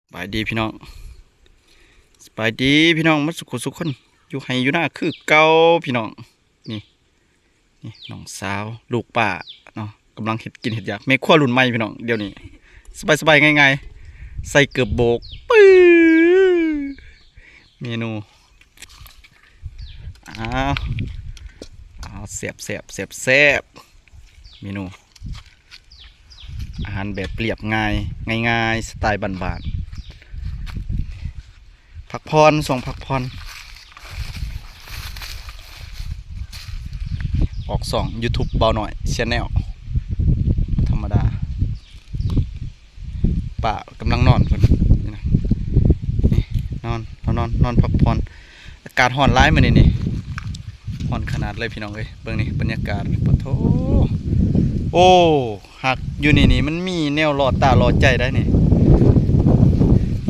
ສະບາຍດີພີ່ນ້ອງ ສະບາຍດີພີ່ນ້ອງໝົດສຸຂູສຸຄົນ ຢູ່ໄຮ່ຢູ່ນາຄືເກົ່າພີ່ນ້ອງ. ນີ້ ນີ້ນ້ອງສາວລູກປ້າເນາະ ກຳລັງເຮັດກິນເຮັດຢາກ ແມ່ຄົວລຸ້ນໃໝ່ພີ່ນ້ອງ. ດຽວນີ້ສະບາຍໆ ງ່າຍໆ ໃສ່ເກີບໂບກ ປຶ້ ເມນູ ອ້າວ ອ້າວ ແຊບໆ ແຊບໆ ເມນູ ອາຫານແບບລຽບງ່າຍ ງ່າຍໆ ສະໄຕບ້ານໆ ພັກຜ່ອນ ຊ່ວງພັກຜ່ອນ ອອກຊ່ອງຢູທູບບ່າວນ້ອຍແຊນແນວ ທຳມະດາ. ປ້າກຳລັງນອນເພິ່ນ ນີ້ນະ ນີ້ນອນ ລາວນອນ ນອນພັກຜ່ອນ. ອາກາດຮ້ອນຫຼາຍມື້ນີ້ນີ້ ຮ້ອນຂະໜາດເລີຍພີ່ນ້ອງເອີຍ. ເບິ່ງນີ້ບັນຍາກາດ ປະໂທ ໂອ້ ຮັກຢູ່ນີ້ນີ້ ມັນມີແນວຫຼໍ່ຕາຫຼໍ່ໃຈໄດ໋ນີ້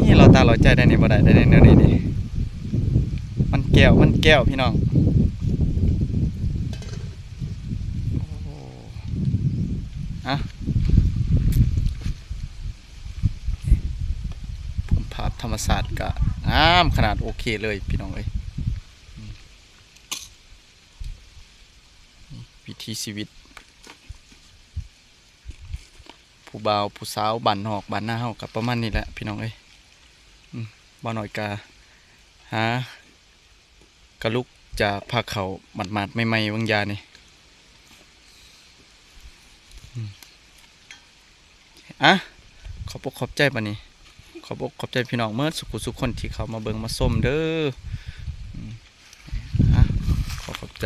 ນີ້ຫຼໍ່ຕາຫຼໍ່ໃຈໄດ໋ນີ້ ບໍ່ໄດ້ໄດ໋ແນວນີ້ນີ້ ມັນແກ້ວ ມັນແກ້ວພີ່ນ້ອງ. ໂອ້ ອະ ພູມພາບທຳມະຊາດກະງາມຂະໜາດ ໂອເຄເລີຍພີ່ນ້ອງເອີຍ. ວິຖີຊີວິດຜູ້ບ່າວຜູ້ສາວບ້ານນອກບ້ານນາເຮົາກະປະມານນີ້ແຫຼະພີ່ນ້ອງເອີຍ. ອືມ ບ່າວນ້ອຍກະຫາ ກະລຸກຈາກພາເຂົ້າໝາດໆ ໃໝ່ໆ ຫວ່າງຢານີ້. ອືມ ອະ ຂອບອົກຂອບໃຈບາດນີ້ ຂອບອົກຂອບໃຈພີ່ນ້ອງໝົດສຸຂູສຸຄົນທີ່ເຂົ້າມາເບິ່ງມາຊົມເດີ. ອືມ ອະ ຂໍຂອບໃຈ